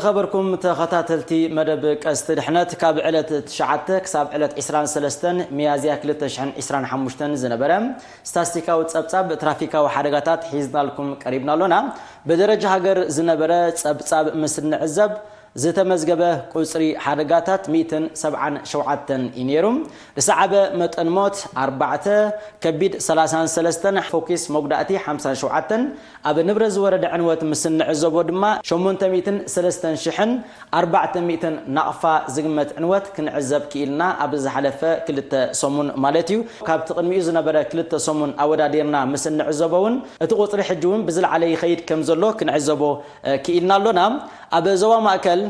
ዝኸበርኩም ተኸታተልቲ መደብ ቀስቲ ድሕነት፣ ካብ ዕለት ትሽዓተ ክሳብ ዕለት ዕስራን ሰለስተን ሚያዝያ ክልተ ሽሕን ዕስራን ሓሙሽተን ዝነበረ ስታስቲካዊ ጸብጻብ ትራፊካዊ ሓደጋታት ሒዝናልኩም ቀሪብና ኣሎና። ብደረጃ ሃገር ዝነበረ ጸብጻብ ምስ ንዕዘብ፣ ዝተመዝገበ ቁጽሪ ሓደጋታት ሚእትን ሰብዓን ሸውዓተን እዩ ነይሩ። ዝሰዓበ መጠን ሞት ኣርባዕተ፣ ከቢድ ሰላሳን ሰለስተን፣ ፎኪስ መጉዳእቲ ሓምሳን ሸውዓተን፣ ኣብ ንብረት ዝወረደ ዕንወት ምስ እንዕዘቦ ድማ ሸሞንተ ሚእትን ሰለስተን ሽሕን ኣርባዕተ ሚእትን ናቕፋ ዝግመት ዕንወት ክንዕዘብ ክኢልና፣ ኣብ ዝሓለፈ ክልተ ሰሙን ማለት እዩ። ካብቲ ቅድሚኡ ዝነበረ ክልተ ሰሙን ኣወዳዲርና ምስ እንዕዘቦ እውን፣ እቲ ቁጽሪ ሕጂ እውን ብዝለዓለ ይኸይድ ከም ዘሎ ክንዕዘቦ፣ እ፣ ክኢልና ኣሎና። ኣብ ዞባ ማእከል፣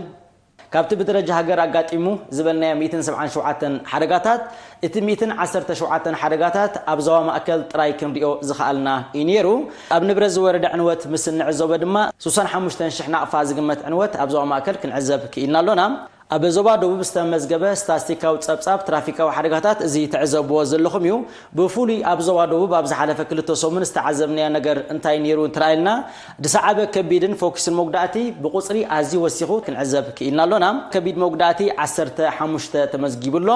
ካብቲ ብደረጃ ሃገር ኣጋጢሙ ዝበልናዮ ሚእትን ሰብዓን ሸውዓተን ሓደጋታት፣ እቲ ሚእትን ዓሰርተ ሸውዓተን ሓደጋታት ኣብ ዞባ ማእከል ጥራይ ክንሪኦ ዝኸኣልና እዩ ነይሩ። ኣብ ንብረት ዝወረደ ዕንወት ምስ እንዕዘቦ ድማ፣ ስሳን ሓሙሽተን ሽሕ ናቕፋ ዝግመት ዕንወት ኣብ ዞባ ማእከል ክንዕዘብ ክኢልና ኣሎና። ኣብ ዞባ ደቡብ ዝተመዝገበ ስታስቲካዊ ጸብጻብ ትራፊካዊ ሓደጋታት እዚ ትዕዘብዎ ዘለኹም እዩ። ብፍሉይ ኣብ ዞባ ደቡብ ኣብ ዝሓለፈ ክልተ ሰሙን ዝተዓዘብናዮ ነገር እንታይ ነይሩ እንተረኣየልና፣ ዝሰዓበ ከቢድን ፎኪስን መጉዳእቲ ብቁጽሪ ኣዝዩ ወሲኹ ክንዕዘብ ክኢልና ኣሎና። ከቢድ መጉዳእቲ ዓሰርተ ሓሙሽተ ተመዝጊቡ ኣሎ።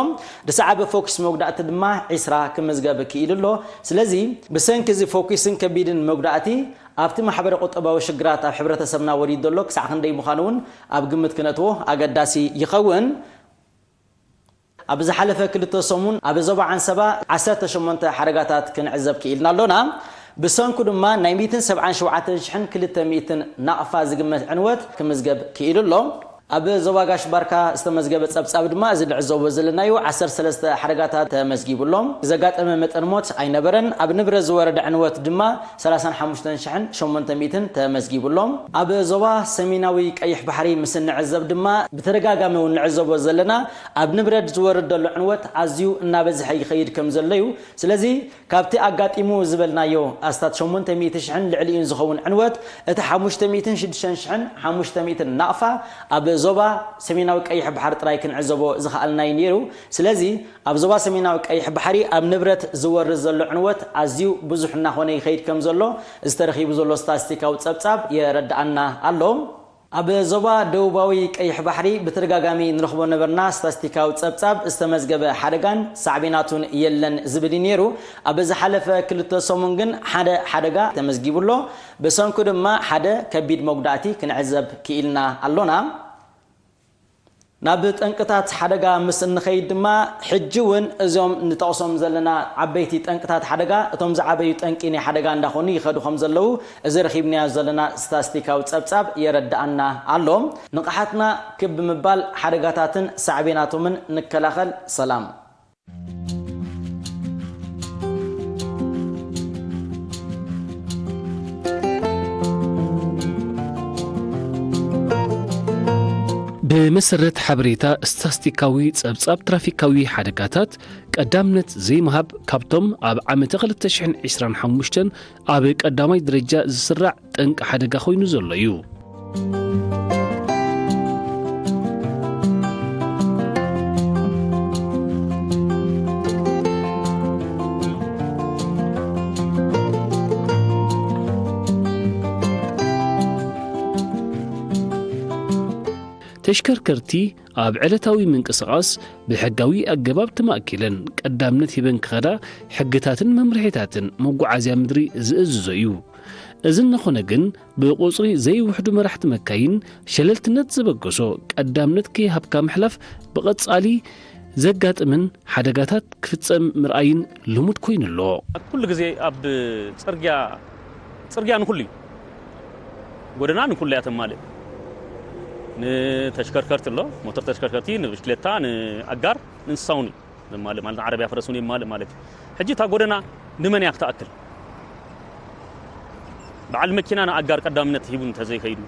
ዝሰዓበ ፎኪስ መጉዳእቲ ድማ ዒስራ ክምዝገብ ክኢሉ ኣሎ። ስለዚ፣ ብሰንኪ እዚ ፎኪስን ከቢድን መጉዳእቲ ኣብቲ ማሕበረ ቁጠባዊ ሽግራት ኣብ ሕብረተሰብና ወሪዱ ዘሎ ክሳዕ ክንደይ ምዃኑ እውን ኣብ ግምት ክነእትዎ ኣገዳሲ ይኸውን። ኣብ ዝሓለፈ ክልተ ሰሙን ኣብ ዞባ ዓንሰባ ዓሰርተ ሸሞንተ ሓደጋታት ክንዕዘብ ክኢልና ኣሎና። ብሰንኩ ድማ ናይ ሚእትን ሰብዓን ሸውዓተን ሽሕን ክልተ ሚእትን ናቕፋ ዝግመት ዕንወት ክምዝገብ ክኢሉ ኣሎ። ኣብ ዞባ ጋሽ ባርካ ዝተመዝገበ ጸብጻብ ድማ እዚ ንዕዘቦ ዘለናዩ ዓሰርተ ሰለስተ ሓደጋታት ተመዝጊቡ ኣሎ። ዘጋጠመ መጠን ሞት ኣይነበረን። ኣብ ንብረት ዝወረደ ዕንወት ድማ ሰላሳን ሓሙሽተን ሽሕን ሸሞንተ ሚእትን ተመዝጊቡ ኣሎ። ኣብ ዞባ ሰሜናዊ ቀይሕ ባሕሪ ምስ እንዕዘብ ድማ ብተደጋጋሚ እውን ንዕዘቦ ዘለና ኣብ ንብረት ዝወርድ ዘሎ ዕንወት ኣዝዩ እናበዝሐ ይኸይድ ከም ዘሎ እዩ። ስለዚ ካብቲ ኣጋጢሙ ዝበልናዮ ኣስታት ሸሞንተ ሚእቲ ሽሕን ልዕሊኡን ዝኸውን ዕንወት፣ እቲ ሓሙሽተ ሚእትን ሽዱሽተ ሽሕን ሓሙሽተ ሚእትን ናቕፋ ኣብ ዞባ ሰሜናዊ ቀይሕ ባሕሪ ጥራይ ክንዕዘቦ ዝኸኣልናዩ ነይሩ። ስለዚ ኣብ ዞባ ሰሜናዊ ቀይሕ ባሕሪ ኣብ ንብረት ዝወርድ ዘሎ ዕንወት ኣዝዩ ብዙሕ እናኾነ ይኸይድ ከም ዘሎ ዝተረኺቡ ዘሎ ስታስቲካዊ ጸብጻብ የረድኣና ኣሎ። ኣብ ዞባ ደቡባዊ ቀይሕ ባሕሪ ብተደጋጋሚ ንረኽቦ ነበርና ስታስቲካዊ ጸብጻብ ዝተመዝገበ ሓደጋን ሳዕቤናቱን የለን ዝብል እዩ ነይሩ። ኣብ ዝሓለፈ ክልተ ሰሙን ግን ሓደ ሓደጋ ተመዝጊቡ ኣሎ። ብሰንኩ ድማ ሓደ ከቢድ መጉዳእቲ ክንዕዘብ ክኢልና ኣሎና። ናብ ጠንቅታት ሓደጋ ምስ እንኸይድ ድማ፣ ሕጂ እውን እዞም ንጠቕሶም ዘለና ዓበይቲ ጠንቅታት ሓደጋ፣ እቶም ዝዓበዩ ጠንቂ ናይ ሓደጋ እንዳኾኑ ይኸዱ ከም ዘለዉ፣ እዚ ረኺብናዮ ዘለና ስታስቲካዊ ጸብጻብ የረድኣና ኣሎ። ንቕሓትና ክብ ብምባል ሓደጋታትን ሳዕቤናቶምን ንከላኸል። ሰላም። ብመሰረት ሓበሬታ ስታስቲካዊ ጸብጻብ ትራፊካዊ ሓደጋታት፣ ቀዳምነት ዘይምሃብ ካብቶም ኣብ ዓመተ ክልተ ሽሕን ዕስራን ሓሙሽተን ኣብ ቀዳማይ ደረጃ ዝስራዕ ጠንቂ ሓደጋ ኮይኑ ዘሎ እዩ። ተሽከርከርቲ ኣብ ዕለታዊ ምንቅስቓስ ብሕጋዊ ኣገባብ ተማእኪለን ቀዳምነት ሂበን ክኸዳ ሕግታትን መምርሒታትን መጓዓዝያ ምድሪ ዝእዝዞ እዩ። እዚ እናኾነ ግን፣ ብቁጽሪ ዘይውሕዱ መራሕቲ መካይን ሸለልትነት ዝበገሶ ቀዳምነት ከይሃብካ ምሕላፍ ብቐጻሊ ዘጋጥምን ሓደጋታት ክፍጸም ምርኣይን ልሙድ ኮይኑ ኣሎ። ኩሉ ግዜ ኣብ ጽርግያ፣ ጽርግያ ንኹሉ እዩ። ጎደና ንኹሉ እያ ተማልእ። ንተሽከርከርቲ ኣሎ፣ ሞተር ተሽከርከርቲ፣ ንብሽክሌታ፣ ንኣጋር፣ ንእንስሳ እውን እዩ ዘማልእ፣ ማለት ንዓረብያ ፈረስ እውን የማልእ ማለት እዩ። ሕጂ እታ ጎደና ንመን እያ ክትኣክል? በዓል መኪና ንኣጋር ቀዳምነት ሂቡ እንተዘይከይዱ፣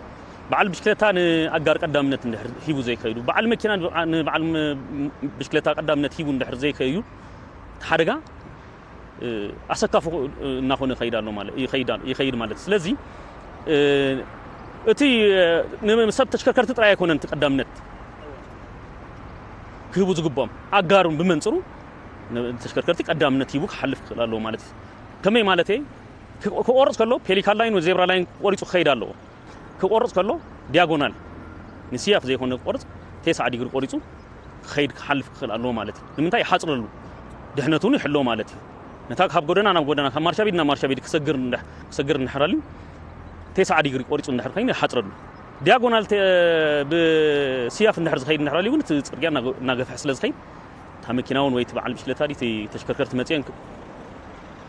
በዓል ብሽክሌታ ንኣጋር ቀዳምነት እንድሕር ሂቡ ዘይከይዱ፣ በዓል መኪና ንበዓ-፣ ንበዓል ም-፣ ብሽክሌታ ቀዳምነት ሂቡ እንድሕር ዘይከይዱ፣ እቲ ሓደጋ፣ እ፣ ኣሰካፊ እናኾነ ይኸይድ ኣሎ ማለት፣ ይኸይድ ኣሎ፣ ይኸይድ ማለት። ስለዚ፣ እ፣ እቲ፣ እ፣ ንሰብ ተሽከርከርቲ ጥራይ ኣይኮነን እቲ ቀዳምነት ክህቡ ዝግብኦም፣ ኣጋሩን ብመንጽሩ ን-፣ ተሽከርከርቲ ቀዳምነት ሂቡ ክሓልፍ ክኽእል ኣለዎ ማለት እዩ። ከመይ ማለት እየ? ክ-፣ ክቆርጽ ከሎ ፔሊካን ላይን ወይ ዜብራ ላይን ቆሪጹ ክኸይድ ኣለዎ። ክቆርጽ ከሎ ዲያጎናል ንስያፍ ዘይኮነ ክቆርጽ፣ ተስዓ ዲግሪ ቆሪጹ ክኸይድ ክሓልፍ ክኽእል ኣለዎ ማለት እዩ። ንምንታይ? ይሓጽረሉ፣ ድሕነቱ እውን ይሕሎ ማለት እዩ። ነታ ካብ ጎደና ናብ ጎደና፣ ካብ ማርሻ ቤት ናብ ማርሻ ቤት ክሰግር እንድሕ-፣ ክሰግር እንድሕር ኣልዩ፣ ተስዓ ዲግሪ ቆሪጹ እንድሕር ኮይኑ ይሓጽረሉ። ዲያጎናል ተ-፣ ብስያፍ እንድሕር ዝኸይድ እንድሕር ኣልዩ እውን እቲ ጽርግያ እናገ-፣ እናገፍሐ ስለ ዝኸይድ፣ እታ መኪና እውን ወይ እቲ በዓል ብሽክለታ ድዩ እቲ ተሽከርከርቲ መጺአን ክ-፣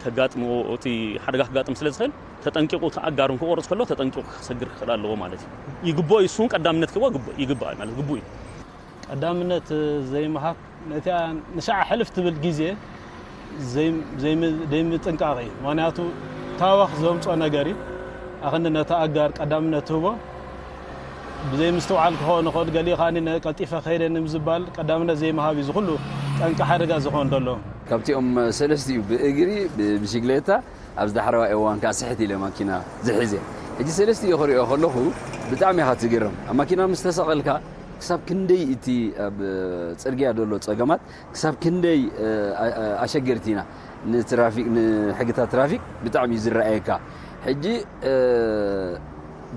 ከጋጥምዎ፣ እቲ ሓደጋ ክጋጥም ስለ ዝኽእል፣ ተጠንቂቑ፣ እቲ ኣጋር ክቆርጽ ከሎ ተጠንቂቑ ክሰግር ክኽእል ኣለዎ ማለት እዩ። ይግብኦ እዩ፣ እሱ እውን ቀዳምነት ክህቦ ግብ-፣ ይግባእ ማለት ግቡእ እዩ። ቀዳምነት ዘይምሃብ፣ ነቲኣ ንሻዕ ሕልፍ ትብል ግዜ ዘይ-፣ ዘይም-፣ ዘይምጥንቃቕ እዩ። ምኽንያቱ፣ ታወኽ ዘምጾ ነገር እዩ። ኣኽንዲ ነቲ ኣጋር ቀዳምነት ትህቦ፣ ብዘይ ምስትውዓል ክኸውን ይኽእል፣ ገሊኡ ከኣ ነ-፣ ቀልጢፈ ከይደ ንምዝባል ቀዳምነት ዘይምሃብ እዩ፣ እዚ ኩሉ ጠንቂ ሓደጋ ዝኾን ዘሎ። ካብቲኦም ሰለስቲኡ፣ ብእግሪ፣ ብብሽግሌታ፣ ኣብዚ ዳሕረዋይ እዋን ከኣ ስሕት ኢለ ማኪና ዝሕዘ። ሕጂ ሰለስቲኡ ክሪኦ ከለኹ ብጣዕሚ ኢኻ ትግረም። ኣብ ማኪና ምስ ተሰቐልካ ክሳብ ክንደይ እቲ ኣብ ጽርግያ ዘሎ ጸገማት ክሳብ ክንደይ፣ እ፣ ኣ-፣ ኣ-፣ ኣሸገርቲ ኢና። ንትራፊክ፣ ንሕግታት ትራፊክ ብጣዕሚ እዩ ዝረኣየካ። ሕጂ፣ እ፣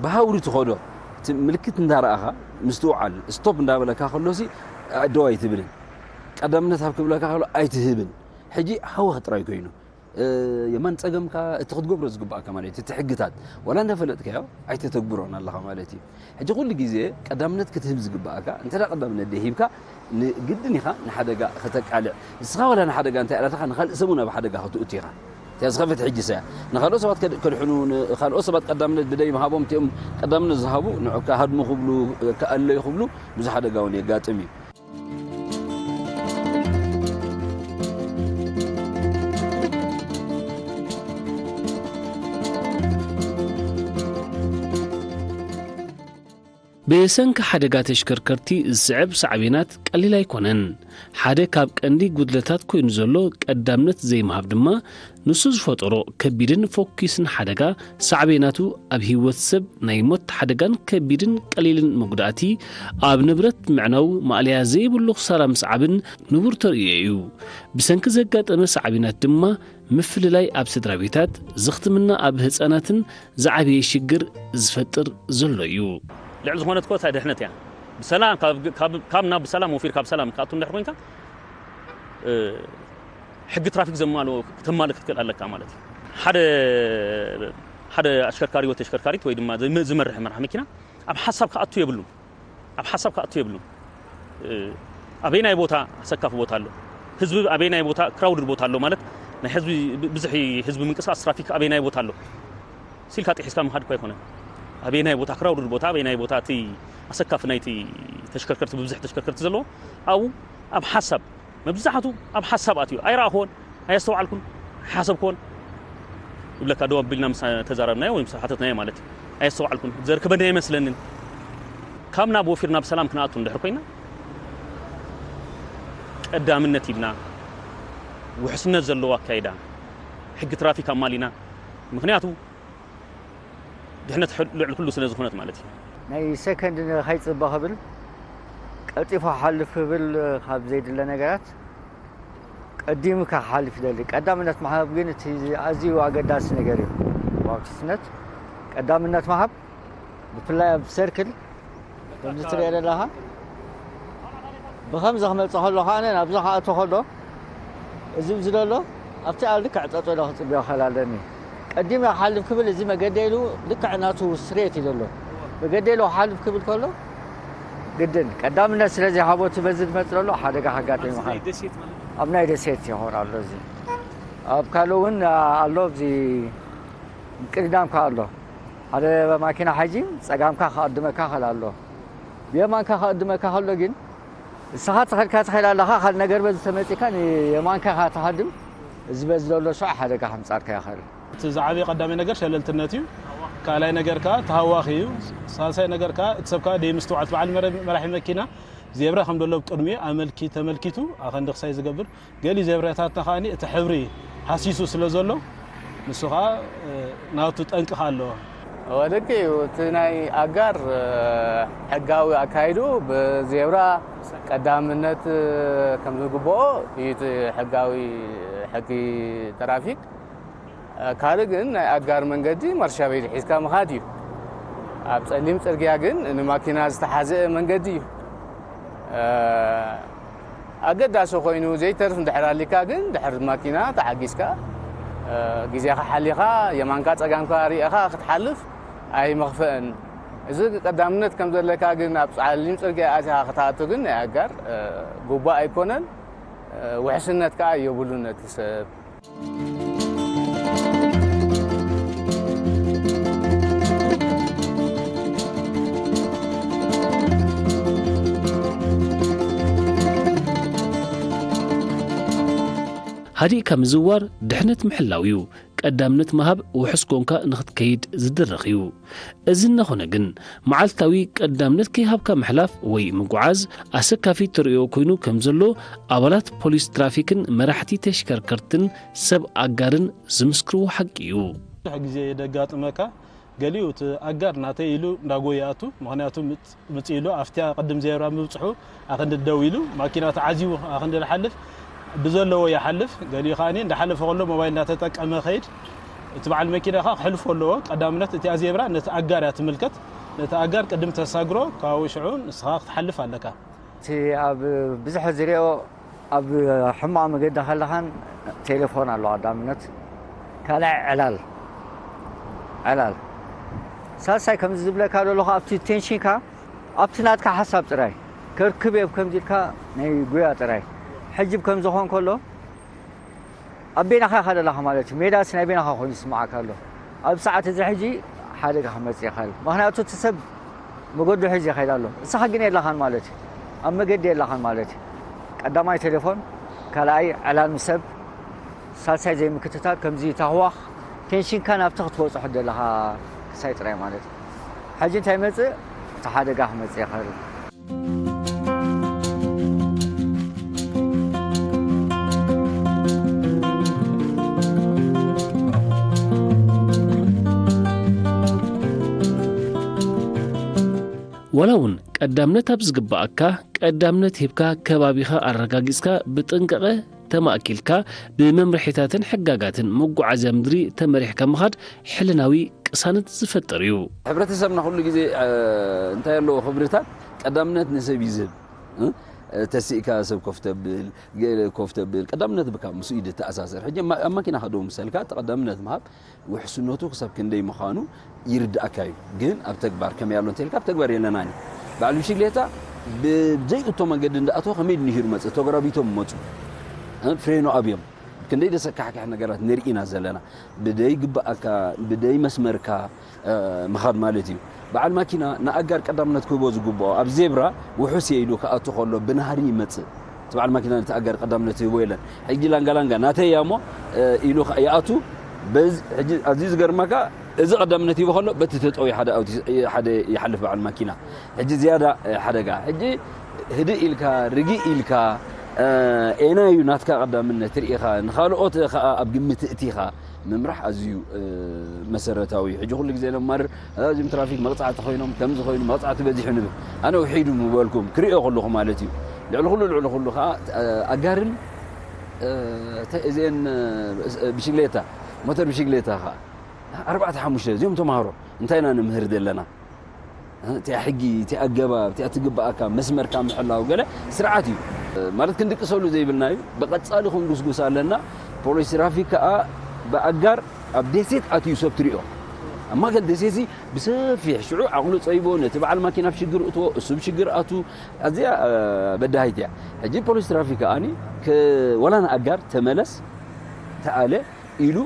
ብሃውሪ ትኸዶ፣ እቲ ምልክት እንዳረኣኻ ምስትውዓል፣ ስቶፕ እንዳበለካ ከሎሲ፣ ኣደው ኣይትብልን። ቀዳምነት ሃብ ክብለካ ከሎ ኣይትህብን። ሕጂ ሃወኽ ጥራይ ኮይኑ፣ እ፣ የማን ጸገምካ እቲ ክትገብሮ ዝግባኣካ ማለት እዩ። እቲ ሕግታት ዋላ እንዳፈለጥካዮ ኣይተተግብሮን ኣለኻ ማለት እዩ። ሕጂ ኩሉ ግዜ ቀዳምነት ክትህብ ዝግባኣካ፣ እንተ ደኣ ቀዳምነት ደይሂብካ፣ ንግድን ኢኻ ንሓደጋ ከተቃልዕ። ንስኻ ዋላ ንሓደጋ እንታይ ኣላትኻ፣ ንኻልእ ሰብ እውን ኣብ ሓደጋ ክትእቱ ኢኻ። እቲኣ ዝኸፈት ሕጂ ሰያ ንኻልኦት ሰባት ከድ-፣ ከድሕኑ፣ ንኻልኦት ሰባት ቀዳምነት ብደይ ምሃቦም፣ እቲኦም ቀዳምነት ዝሃቡ ንዑ ክሃድሙ ክብሉ፣ ክኣለዩ ክብሉ ብዙሕ ሓደጋ እውን የጋጥም እዩ። ብሰንኪ ሓደጋ ተሽከርከርቲ ዝስዕብ ሳዕቤናት ቀሊል ኣይኮነን። ሓደ ካብ ቀንዲ ጉድለታት ኮይኑ ዘሎ ቀዳምነት ዘይምሃብ ድማ፣ ንሱ ዝፈጠሮ ከቢድን ፎኪስን ሓደጋ ሳዕቤናቱ ኣብ ህይወት ሰብ ናይ ሞት ሓደጋን ከቢድን ቀሊልን መጉዳእቲ፣ ኣብ ንብረት ምዕናው ማእለያ ዘይብሉ ክሳራ ምስዓብን ንቡር ተርእዮ እዩ። ብሰንኪ ዘጋጠመ ሳዕቤናት ድማ ምፍልላይ ኣብ ስድራ ቤታት፣ ዝኽትምና ኣብ ህጻናትን ዝዓበየ ሽግር ዝፈጥር ዘሎ እዩ። ልዕሊ ዝኾነት እኮ እታ ድሕነት እያ። ብሰላም ካብ፣ ካብ፣ ካብ ናብ ብሰላም ወፊርካ ብሰላም ክትኣቱ እንድሕር ኮንካ፣ እ፣ ሕጊ ትራፊክ ዘማልኦ፣ ክተማልእ ክትክእል ኣለካ ማለት እዩ። ሓደ፣ ሓደ ኣሽከርካሪ ወይ ተሽከርካሪት ወይ ድማ ዝመ-፣ ዝመርሕ መራሕ መኪና ኣብ ሓሳብ ክኣቱ የብሉን። ኣብ ሓሳብ ክኣቱ የብሉን። እ፣ ኣበየናይ ቦታ ኣሰካፊ ቦታ ኣሎ? ህዝቢ ኣበየናይ ቦታ ክራውድድ ቦታ ኣሎ? ማለት ናይ ህዝቢ ብ-፣ ብዝሒ ህዝቢ ምንቅስቃስ ትራፊክ ኣበየናይ ቦታ ኣሎ? ሲልካ ጥሒስካ ምኻድ እኮ ኣይኮነን። ኣበየናይ ቦታ ክራውድድ ቦታ፣ ኣበየናይ ቦታ እቲ ኣሰካፊ ናይቲ ተሽከርከርቲ፣ ብብዝሒ ተሽከርከርቲ ዘለዎ፣ ኣብኡ ኣብ ሓሳብ፣ መብዛሕቱ ኣብ ሓሳብ ኣትዩ። ኣይረኣኹዎን፣ ኣየስተውዓልኩን፣ ሓሰብኩዎን ይብለካ። ደው ኣቢልና ምስ ተዛረብናዮ ወይ ምስ ሓተትናዮ ማለት እዩ። ኣየስተውዓልኩን፣ ዘርክበኒ ኣይመስለንን። ካብ ናብ ወፊር ናብ ሰላም ክንኣቱ እንድሕር ኮይና፣ ቀዳምነት ሂብና፣ ውሕስነት ዘለዎ ኣካይዳ፣ ሕጊ ትራፊክ ኣማሊና። ምኽንያቱ ድሕነት ሕ-፣ ልዕሊ ኩሉ ስለ ዝኾነት ማለት እዩ። ናይ ሰከንድ ንኸይጽበ ክብል፣ ቀልጢፉ ክሓልፍ ክብል ካብ ዘይድለ ነገራት ቀዲሙ ክሓልፍ ይደሊ። ቀዳምነት ምሃብ ግን እቲ ኣዝዩ ኣገዳሲ ነገር እዩ። ዋክስነት ቀዳምነት ምሃብ፣ ብፍላይ ኣብ ሰርክል ከምዚ ትሪኦ ዘለኻ፣ ብኸምዚ ክመጽእ ከሎ ከኣ ናብዚ ክኣቱ ከሎ፣ እዚ ኣብዚ ዘሎ ኣብቲ ኣብ ልክዕ ጠጠው ኢለ ክጽበዮ ክኽእል ኣለኒ። ቀዲመ ክሓልፍ ክብል እዚ መገዲ ኢሉ ልክዕ ናቱ ስትሬት እዩ ዘሎ። መገዲ ኢሉ ክሓልፍ ክብል ከሎ ግድን ቀዳምነት ስለ ዘይሃቦ እቲ በዚ ዝመጽእ ዘሎ ሓደጋ ከጋጥም ይኽእል። ኣብ ናይ ደሴት ይኸውን ኣሎ እዚ። ኣብ ካልእ እውን ኣሎ፣ ኣብዚ ቅድዳምካ ኣሎ። ሓደ ማኪና ሓጂ ጸጋምካ ክቕድመካ ይኽእል ኣሎ። ብየማንካ ክቕድመካ ከሎ ግን ንስኻ ተኸልካ ትኸይድ ኣለኻ፣ ካልእ ነገር በዚ ተመጺእካ ንየማንካ ኢኻ ትሃድም። እዚ በዚ ዘሎ ሸው ሓደጋ ከምጻልካ ይኽእል። እቲ ዝዓበየ ቀዳማይ ነገር ሸለልትነት እዩ። ካልኣይ ነገር ከኣ ተሃዋኺ እዩ። ሳልሳይ ነገር ከኣ እቲ ሰብ ከኣ ደይምስትውዓል፣ እቲ በዓል መረ-፣ መራሒ መኪና ዜብራ ከም ዘሎ ኣብ ቅድሚኡ ኣመልኪ-፣ ተመልኪቱ ኣኸንዲ ክሳይ ዝገብር፣ ገሊ ዜብራታትና ከኣ እቲ ሕብሪ ሃሲሱ ስለ ዘሎ ንሱ ከኣ፣ እ፣ ናቱ ጠንቂ ከኣ ኣለዎ። እወ፣ ልክዕ እዩ። እቲ ናይ ኣጋር፣ እ፣ ሕጋዊ ኣካይዱ ብዜብራ ቀዳምነት፣ እ፣ ከም ዝግብኦ እዩ እቲ ሕጋዊ ሕጊ ትራፊክ። እ፣ ካልእ ግን ናይ ኣጋር መንገዲ ማርሻ ቤት ሒዝካ ምኻድ እዩ። ኣብ ጸሊም ጽርግያ ግን ንማኪና ዝተሓዘ መንገዲ እዩ። ኣገዳሲ ኮይኑ ዘይተርፍ እንድሕር ኣሊካ ግን ድሕሪ ማኪና ተዓጊስካ ግዜኻ ሓሊኻ የማንካ ጸጋምካ ርኢኻ ክትሓልፍ ኣይመኽፈእን። እዚ ቀዳምነት ከም ዘለካ ግን ኣብ ጸሊም ጽርግያ ኣትኻ ክትኣቱ ግን ናይ ኣጋር ግቡእ ኣይኮነን። ውሕስነት ከኣ የብሉን ነቲ ሰብ። ሃዲእካ ምዝዋር ድሕነት ምሕላው እዩ። ቀዳምነት ምሃብ ውሑስ ኮንካ ንኽትከይድ ዝድረኽ እዩ። እዚ እናኾነ ግን፣ መዓልታዊ ቀዳምነት ከይሃብካ ምሕላፍ ወይ ምጉዓዝ ኣሰካፊ ተርእዮ ኮይኑ ከም ዘሎ ኣባላት ፖሊስ ትራፊክን መራሕቲ ተሽከርከርትን ሰብ ኣጋርን ዝምስክርዎ ሓቂ እዩ። ብዙሕ ግዜ ደጋጥመካ፣ ገሊኡ እቲ ኣጋር ናተይ ኢሉ እንዳጎየ ይኣቱ። ምኽንያቱ ምጽ- ምጽእ ኢሉ ኣብቲያ ቅድም ዜብራ ምብጽሑ ኣኽንዲ ደው ኢሉ ማኪና ተዓዚቡ ኣኽንዲ ዝሓልፍ ብዘለዎ ይሓልፍ። ገሊኡ ከኣኒ እንዳሓለፈ ከሎ ሞባይል እንዳተጠቀመ ከይድ። እቲ በዓል መኪና ከኣ ክሕልፎ ኣለዎ። ቀዳምነት እቲኣ ዜብራ ነቲ ኣጋር እያ ትምልከት። ነቲ ኣጋር ቅድም ተሳግሮ ካብኡ ሽዑ ንስኻ ክትሓልፍ ኣለካ። እቲ ኣብ ብዝሕ ዝሪኦ ኣብ ሕማቕ መገዲ ከለኻን ቴሌፎን ኣሎ ቀዳምነት፣ ካልኣይ ዕላል ዕላል ሳልሳይ ከምዚ ዝብለካ ዘለኹ ኣብቲ ቴንሽንካ ኣብቲ ናትካ ሓሳብ ጥራይ ከርክብ እየ ከምዚ ኢልካ ናይ ጉያ ጥራይ ሕጂ ከምዚ ኾን ከሎ ኣብ ቤናኻ ኢኻ ዘለኻ ማለት እዩ። ሜዳስ ናይ ቤናኻ ኮይኑ ይስምዓካ ኣሎ። ኣብ ሰዓት እዚ ሕጂ ሓደጋ ክመጽእ ይኽእል። ምኽንያቱ እቲ ሰብ መገዱ ሒዙ ይኸይድ ኣሎ። ንስኻ ግን የለኻን ማለት እዩ። ኣብ መገዲ የለኻን ማለት እዩ። ቀዳማይ ቴሌፎን፣ ካልኣይ ዕላል ምስ ሰብ፣ ሳልሳይ ዘይምክትታል፣ ከምዚ ታህዋኽ ቴንሽንካ ናብቲ ክትበጽሖ ዘለኻ ክሳይ ጥራይ ማለት እዩ። ሕጂ እንታይ ይመጽእ? እቲ ሓደጋ ክመጽእ ይኽእል። ዋላ እውን ቀዳምነት ኣብ ዝግባኣካ ቀዳምነት ሂብካ ከባቢኻ ኣረጋጊፅካ ብጥንቃቐ ተማእኪልካ ብመምርሒታትን ሕጋጋትን መጓዓዝያ ምድሪ ተመሪሕካ ምኻድ ሕልናዊ ቅሳነት ዝፈጥር እዩ። ሕብረተሰብና ኩሉ ግዜ እንታይ ኣለዎ ክብርታት ቀዳምነት ንሰብ እዩ ዝህብ። ተሲእካ ሰብ ኮፍ ተብል፣ ገለ ኮፍ ተብል፣ ቀዳምነት ብካ ምስኡ እዩ ዝተኣሳሰር። ሕጂ ኣብ ማኪና ከደው ምሰልካ እቲ ቀዳምነት ምሃብ ውሕስነቱ ክሳብ ክንደይ ምዃኑ ይርድኣካ እዩ። ግን ኣብ ተግባር ከመይ ኣሎ እንተልካ ኣብ ተግባር የለናን እዩ። በዓል ብሽግሌታ ብዘይእቶ መንገዲ እንዳኣተወ ከመይ ድንሂሩ መጽእ ተጎራቢቶም መጹ ፍሬኖ ኣብዮም ክንደይ ደሰካሕካሕ ነገራት ንርኢ ኢና ዘለና። ብደይ ግባኣካ ብደይ መስመርካ ምኻድ ማለት እዩ። በዓል ማኪና ንኣጋር ቀዳምነት ክህቦ ዝግብኦ ኣብ ዜብራ ውሑስ እየ ኢሉ ክኣቱ ከሎ ብናህሪ ይመጽእ። እቲ በዓል ማኪና ነቲ ኣጋር ቀዳምነት ይህቦ የለን። ሕጂ ላንጋ ላንጋ ናተይ እያ እሞ ኢሉ ይኣቱ። ሕጂ ኣዝዩ ዝገርመካ እዚ ቀዳምነት ይህቦ ከሎ በቲ ተጠውዩ ሓደ ይሓልፍ በዓል ማኪና። ሕጂ ዝያዳ ሓደጋ ሕጂ ህድእ ኢልካ ርግእ ኢልካ ኤና እዩ ናትካ ቀዳምነት ርኢኻ ንኻልኦት ከዓ ኣብ ግምት እቲኻ ምምራሕ ኣዝዩ መሰረታዊ እዩ። ሕጂ ኩሉ ግዜ ነማርር እዚም ትራፊክ መቕፃዕቲ ኮይኖም ከምዚ ኮይኑ መቕፃዕቲ በዚሑ ንብል ኣነ ውሒዱ ምበልኩም ክሪኦ ከለኹ ማለት እዩ። ልዕሊ ኩሉ ልዕሊ ኩሉ ከዓ ኣጋርን እዚአን ብሽግሌታ ሞተር ብሽግሌታ ከዓ ኣርባዕተ ሓሙሽተ እዚኦም ተምሃሮ እንታይ ኢና ንምህር ዘለና? እቲኣ ሕጊ፣ እቲኣ ኣገባብ፣ እቲኣ ትግበኣካ መስመርካ ምሕላው ገለ ስርዓት እዩ። ማለት ክንድቅሰሉ ዘይብልና እዩ። ብቐጻሊ ክንጉስጉስ ኣለና። ፖሊስ ትራፊክ ከኣ ብኣጋር ኣብ ደሴት ኣትዩ ሰብ ትሪኦ። ኣብ ማእከል ደሴትሲ ብሰፊሕ ሽዑ ዓቕሉ ጸይቦ ነቲ በዓል ማኪና ኣብ ሽግር እትዎ፣ እሱ ኣብ ሽግር ኣቱ። ኣዚኣ በዳሂት እያ። ሕጂ ፖሊስ ትራፊክ ከኣኒ ወላ ንኣጋር ተመለስ ተኣለ ኢሉ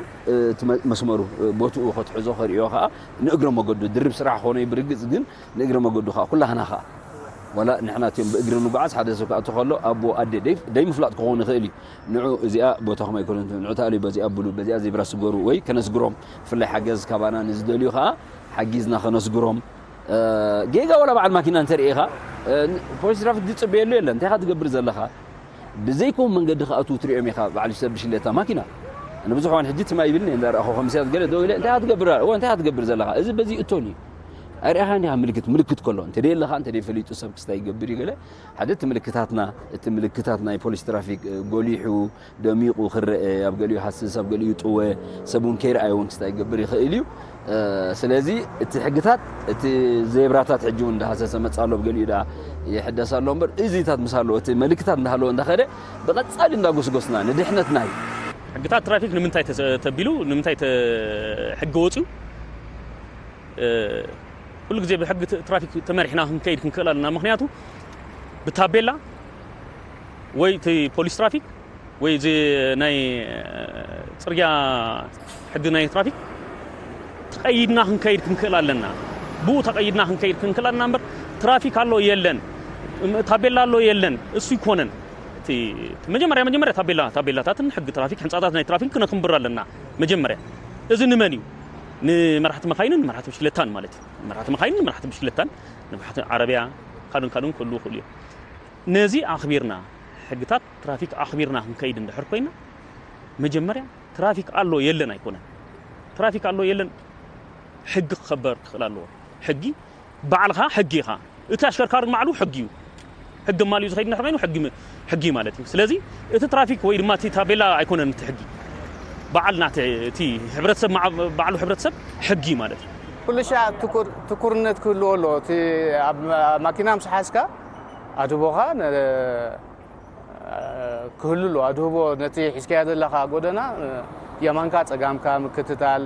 እቲ መስመሩ ቦትኡ ከትሕዞ ከርእዮ ከኣ ንእግረ መገዱ ድርብ ስራሕ ኾነ ብርግጽ ግን ንእግረ መገዱ ከኣ ኩላህና ከኣ ወላ ንሕና እቲኦም ብእግሪ ንጓዓዝ ሓደ ሰብ ክኣቱ ከሎ ኣቦ ኣደ ደይ ምፍላጥ ክኸውን ይኽእል እዩ። ንዑ እዚኣ ቦታኹም ኣይኮነትን ንዑ ተኣልዩ በዚኣ ብሉ በዚኣ ዜብራ ስገሩ ወይ ከነስግሮም ብፍላይ ሓገዝ ካባና ንዝደልዩ ከኣ ሓጊዝና ከነስግሮም ጌጋ ወላ በዓል ማኪና እንተርኢኻ ፖሊስ ትራፊክ ዝጽበየሉ የለን እንታይ ኢኻ ትገብር ዘለኻ ብዘይከውን መንገዲ ከኣትዉ ትሪኦም ኢኻ በዓል ሰብ ብሽለታ ማኪና ኣነ ብዙሕ ዋን ሕጂ ትማ ይብልኒ እንዳ ረኣኹ ከምስያት ገለ ደው ኢለ እንታይ ትገብር እዎ እንታይ ትገብር ዘለኻ እዚ በዚ እቶን እዩ ኣይርኣኻ እንዲኻ ምልክት ምልክት ከሎ እንተ ደይ ኣለኻ እንተ ደይ ፈሊጡ ሰብ ክስታይ ይገብር እዩ ገለ ሓደ እቲ ምልክታትና እቲ ምልክታት ናይ ፖሊስ ትራፊክ ጎሊሑ ደሚቑ ክረአ ኣብ ገሊኡ ሃስስ ኣብ ገሊኡ ጥወ ሰብ እውን ከይረኣየ እውን ክስታይ ይገብር ይኽእል እዩ ስለዚ እቲ ሕግታት፣ እቲ ዜብራታት ሕጂ እውን እንዳሃሰሰ መጽእ ኣሎ፣ ብገሊኡ ደኣ ይሕደስ ኣሎ እምበር፣ እዚታት ምስ ሃለዎ፣ እቲ መልክታት እንዳሃለዎ እንዳኸደ፣ ብቐጻሊ እንዳጎስጎስና ንድሕነትና እዩ። ሕግታት ትራፊክ ንምንታይ ተሰ-፣ ተቢሉ፣ ንምንታይ ተ-፣ ሕጊ ወጺኡ? እ፣ ኩሉ ግዜ ብሕጊ ት-፣ ትራፊክ ተመሪሕና ክንከይድ ክንክእል ኣለና። ምኽንያቱ ብታቤላ ወይ እቲ ፖሊስ ትራፊክ ወይ እዚ ናይ፣ እ፣ ጽርግያ ሕጊ ናይ ትራፊክ ተቐይድና ክንከይድ ክንክእል ኣለና። ብኡ ተቐይድና ክንከይድ ክንክእል ኣለና እምበር ትራፊክ ኣሎ የለን፣ እም፣ ታቤላ ኣሎ የለን፣ እሱ ይኮነን። እቲ መጀመርያ፣ መጀመርያ ታቤላ፣ ታቤላታትን ሕጊ ትራፊክ፣ ሕንጻታት ናይ ትራፊክ ክነኽብር ኣለና። መጀመርያ እዚ ንመን እዩ? ንመራሕቲ መካይንን ንመራሕቲ ብሽክለታን ማለት እዩ። ንመራሕቲ መካይንን ንመራሕቲ ብሽክለታን፣ ንመራሕቲ ዓረብያ፣ ካልኡን ካልኡን ክህልዉ ይኽእሉ እዮም። ነዚ ኣኽቢርና፣ ሕግታት ትራፊክ ኣኽቢርና ክንከይድ እንድሕር ኮይና፣ መጀመርያ ትራፊክ ኣሎ የለን ኣይኮነን። ትራፊክ ኣሎ የለን፣ ሕጊ ክኸበር ክኽእል ኣለዎ። ሕጊ፣ ባዕልኻ ሕጊ ኢኻ። እቲ ኣሽከርካሪ ባዕሉ ሕጊ እዩ። ሕጊ ኣማሊኡ ዝኸይድ እንድሕር ኮይኑ ሕጊ ም-፣ ሕጊ ማለት እዩ። ስለዚ እቲ ትራፊክ ወይ ድማ እቲ ታቤላ ኣይኮነን እቲ ሕጊ። በዓል ናቲ፣ እቲ ሕብረተሰብ መዓ-፣ ባዕሉ ሕብረተሰብ ሕጊ ማለት እዩ። ኩሉ ሻዕ ትኩር-፣ ትኩርነት ክህልዎ ኣለዎ። እቲ ኣብ ማ-፣ ማኪና ምስ ሓዝካ ኣድህቦኻ ነ-፣ ክህሉ ኣለዎ። ኣድህቦ ነቲ ሒዝካዮ ዘለኻ ጎደና፣ የማንካ ጸጋምካ ምክትታል፣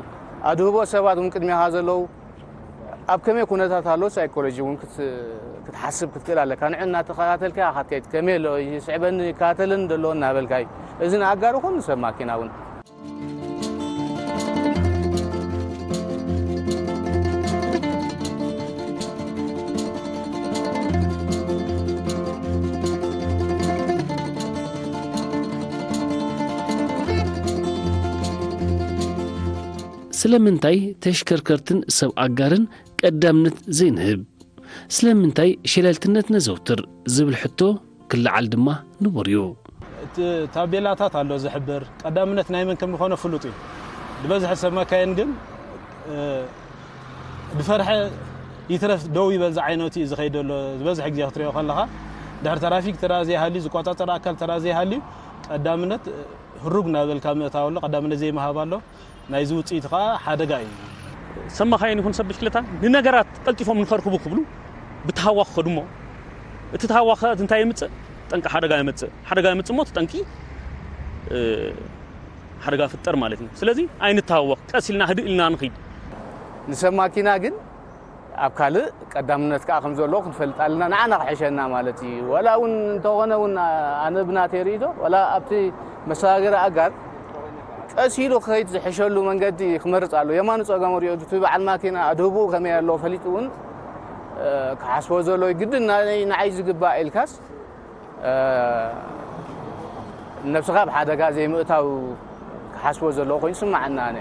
ኣድህቦ ሰባት እውን ቅድሜኻ ዘለዉ ኣብ ከመይ ኩነታት ኣሎ ሳይኮሎጂ እውን ክት-፣ ክትሓስብ ክትክእል ኣለካ። ንዕ እናተኸታተልካ ኢኻ ክትከይድ፣ ከመይ ኣሎ፣ ይስዕበኒ፣ ይከታተለኒ ደሎ እናበልካ እዩ። እዚ ንኣጋር ይኹን ንሰብ ማኪና እውን። ስለምንታይ ተሽከርከርትን ሰብ ኣጋርን ቀዳምነት ዘይንህብ? ስለምንታይ ሸለልትነት ነዘውትር ዝብል ሕቶ ክለዓል ድማ ንቡር እዩ። እቲ ታቤላታት ኣሎ ዝሕብር፣ ቀዳምነት ናይ መን ከም ዝኾነ ፍሉጥ እዩ። ዝበዝሐ ሰብ መካይን ግን፣ እ፣ ዝፈርሐ ይትረፍ ደው ይበል ዝዓይነቱ እዩ ዝኸይድ ዘሎ። ዝበዝሐ ግዜ ክትሪኦ ከለኻ፣ ድሕሪ ትራፊክ ተራ ዘይሃልዩ፣ ዝቆጻጸር ኣካል ተራ ዘይሃልዩ፣ ቀዳምነት፣ እ፣ ህሩግ እናበልካ ምእታው ኣሎ፣ ቀዳምነት ዘይምሃብ ኣሎ። ናይዚ ውጽኢት ከኣ ሓደጋ እዩ። ሰብ መኻይን ይኹን ሰብ ብሽክለታ ንነገራት ቀልጢፎም ንኸርክቡ ክብሉ ብተሃዋኽ ይኸዱ እሞ፣ እቲ ተሃዋኽ ከኣ እንታይ የምጽእ? ጠንቂ ሓደጋ የምጽእ። ሓደጋ የምጽእ እሞ እቲ ጠንቂ፣ እ፣ ሓደጋ ይፍጠር ማለት እዩ። ስለዚ ኣይንተሃወኽ፣ ቀስ ኢልና ህድእ ኢልና ንኺድ። ንሰብ ማኪና ግን ኣብ ካልእ ቀዳምነት ከኣ ከም ዘለዎ ክንፈልጥ ኣለና። ንዓና ክሕሸና ማለት እዩ። ዋላ እውን እንተኾነ እውን ኣነ ብናተይ ርእይቶ ዋላ ኣብቲ መሰጋገሪ ኣጋር ቀስ ኢሉ ክኸይድ ዝሕሸሉ መንገዲ ክመርጽ ኣለዎ። የማኑ ጸገሙ ሪኦ እቲ በዓል ማኪና ኣድህብኡ ከመይ ኣለዎ ፈሊጡ እውን ክሓስቦ ዘለዎ እዩ። ግድን ናይ ንዓይ ዝግባእ ኢልካስ ነብስኻ ኣብ ሓደጋ ዘይምእታው ክሓስቦ ዘለዎ ኮይኑ ይስምዓኒ ኣነ።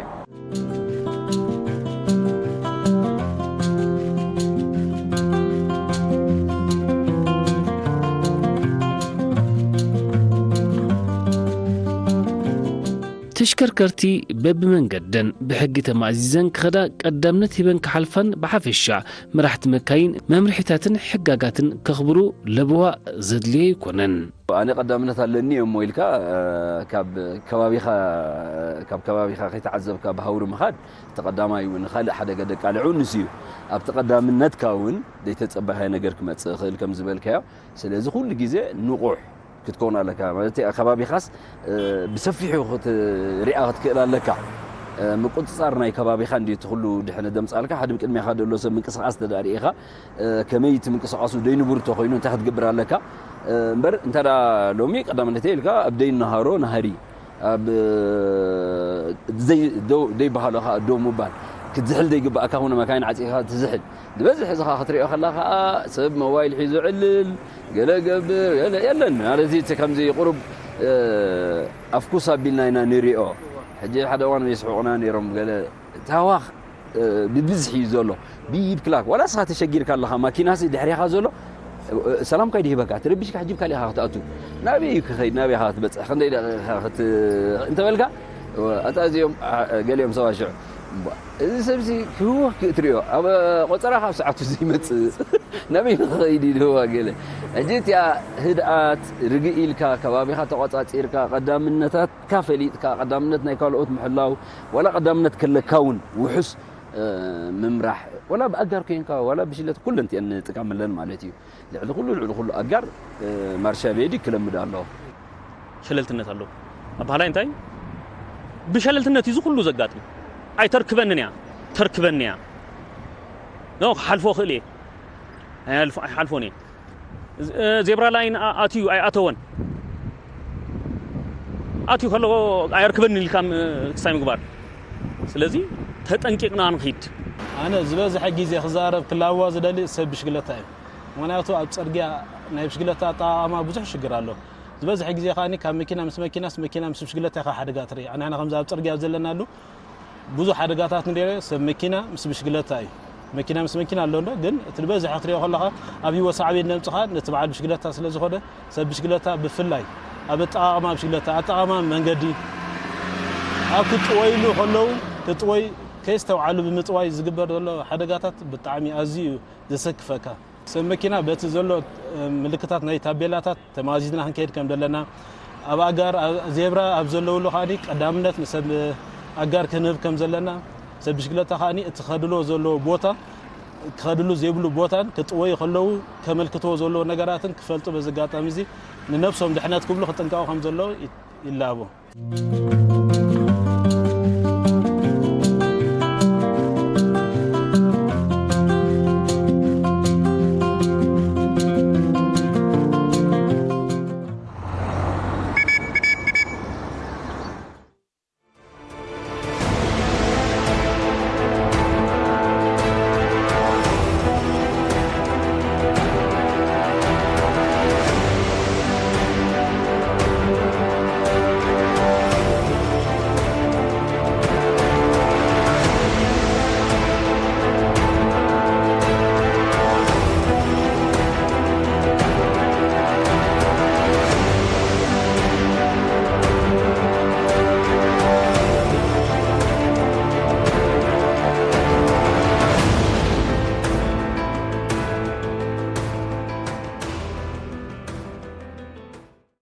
ተሽከርከርቲ በብመንገደን ብሕጊ ተማእዚዘን ክኸዳ ቀዳምነት ሂበን ክሓልፋን ብሓፈሻ መራሕቲ መካይን መምርሒታትን ሕጋጋትን ከኽብሩ ለበዋ ዘድልዮ ኣይኮነን። ኣነ ቀዳምነት ኣለኒ እሞ ኢልካ ካብ ከባቢኻ ካብ ከባቢኻ ከይተዓዘብካ ብሃውሪ ምኻድ እቲ ቀዳማይ እዩ። ንኻልእ ሓደጋ ደቃልዕ እውን ንሱ እዩ። ኣብቲ ቀዳምነትካ እውን ዘይተጸበኻዮ ነገር ክመጽእ ይኽእል ከም ዝበልካዮ። ስለዚ ኩሉ ግዜ ንቑሕ ክትከውን ኣለካ ማለት እዩ። ከባቢኻስ ብሰፊሑ ክትሪኣ ክትክእል ኣለካ። ምቁጽጻር ናይ ከባቢኻ እንዲ እቲ ኩሉ ድሕነት ደምጻልካ ሓደ ብቅድሚኻ ዘሎ ሰብ ምንቅስቃስ ተዳሪኢኻ ከመይ እቲ ምንቅስቃሱ ደይንቡር ተኮይኑ እንታይ ክትገብር ኣለካ? እምበር እንተ ሎሚ ቀዳምነት ኢልካ ኣብ ደይን ናሃሮ ናሃሪ ኣብ ዘይበሃሎ ከዓ ደው ምባል ክትዝሕል ዘይግባእካ ኮነ መካይን ዓፂኻ ትዝሕል ዝበዝሕ እዚ ከዓ ክትሪኦ ከላ ከዓ ሰብ ሞባይል ሒዙ ዕልል ገለ ገብር ገለ የለን ማለት እቲ ከምዚ ቁሩብ ኣፍኩስ ኣቢልና ኢና ንሪኦ ሕጂ ሓደ እዋን የስሕቁና ነይሮም ገለ ታዋኽ ብብዝሒ እዩ ዘሎ ቢብ ክላክ ዋላ ስኻ ተሸጊርካ ኣለኻ ማኪናሲ ድሕሪኻ ዘሎ ሰላም ካይ ድሂበካ ትረቢሽካ ሕጂ ካሊኻ ክትኣቱ ናበይ እዩ ክኸይድ ናበይ ኢኻ ክትበፅሕ ክንደይ ደቂኻ እንተበልካ ኣታ እዚኦም ገሊኦም ሰባ ሽዑ እዚ ሰብዚ ክህወ ክትሪኦ ኣብ ቆፀራ ካብ ሰዓቱ ዘይመፅእ ናበይ ንኽኸይድ ይድህዋ ገለ ሕጂ እቲኣ ህድኣት ርግእ ኢልካ ከባቢኻ ተቆፃፂርካ ቀዳምነታትካ ፈሊጥካ ቀዳምነት ናይ ካልኦት ምሕላው ዋላ ቀዳምነት ከለካ እውን ውሑስ ምምራሕ፣ ዋላ ብኣጋር ኮይንካ ዋላ ብሽለት ኩለን እቲአን ንጥቀመለን ማለት እዩ። ልዕሊ ኩሉ ልዕሊ ኩሉ ኣጋር ማርሻ ቤዲ ክለምድ ኣለዎ። ሸለልትነት ኣለዎ ኣባህላይ እንታይ ብሸለልትነት እዩ ኩሉ ዘጋጥም። ኣይተርክበንን እያ፣ ተርክበኒ እያ። ኖ ክሓልፎ ክእል እየ። ኣይሓልፎን እየ። ዜብራ ላይን ኣትዩ ኣይኣተወን፣ ኣትዩ ከሎ ኣየርክበኒ ኢልካ ክሳይ ምግባር። ስለዚ ተጠንቂቕና ንኺድ። ኣነ ዝበዝሐ ግዜ ክዛረብ ክላዋ ዝደሊ ሰብ ብሽግለታ እዩ። ምክንያቱ ኣብ ፅርግያ ናይ ብሽግለታ ኣጠቃቅማ ብዙሕ ሽግር ኣሎ። ዝበዝሐ ግዜ ከኣ ካብ መኪና ምስ መኪና፣ ምስ መኪና ምስ ብሽግለታ ኢኻ ሓደጋ ትርኢ። ኣንሕና ከምዚ ኣብ ፅርግያ ዘለናሉ ብዙሕ ሓደጋታት ንሪኦ ሰብ መኪና ምስ ብሽግለታ እዩ። መኪና ምስ መኪና ኣሎ እንዶ፣ ግን እቲ ዝበዝሐ ክትሪኦ ከለኻ ኣብ ህይወት ሳዕቤን ነምፅኻ ነቲ በዓል ብሽግለታ ስለ ዝኾነ ሰብ ብሽግለታ ብፍላይ ኣብ ኣጠቓቕማ ብሽግለታ፣ ኣጠቓቕማ መንገዲ ኣብ ክጥወይሉ ከለዉ ክጥወይ ከይስተውዓሉ ብምጥዋይ ዝግበር ዘሎ ሓደጋታት ብጣዕሚ ኣዝዩ እዩ ዘሰክፈካ። ሰብ መኪና በቲ ዘሎ ምልክታት ናይ ታቤላታት ተማዚዝና ክንከይድ ከም ዘለና ኣብ ኣጋር ዜብራ ኣብ ዘለውሉ ከኣ ቀዳምነት ንሰብ ኣጋር ክንህብ ከም ዘለና ሰብ ብሽግለታ ከኣ እቲ ከድሎ ዘለዎ ቦታ ክኸድሉ ዘይብሉ ቦታን ክጥወዩ ከለዉ ከመልክትዎ ዘለዎ ነገራትን ክፈልጡ በዚ ኣጋጣሚ እዚ ንነብሶም ድሕነት ክብሉ ክጥንቀቑ ከም ዘለዎ ይላቦ።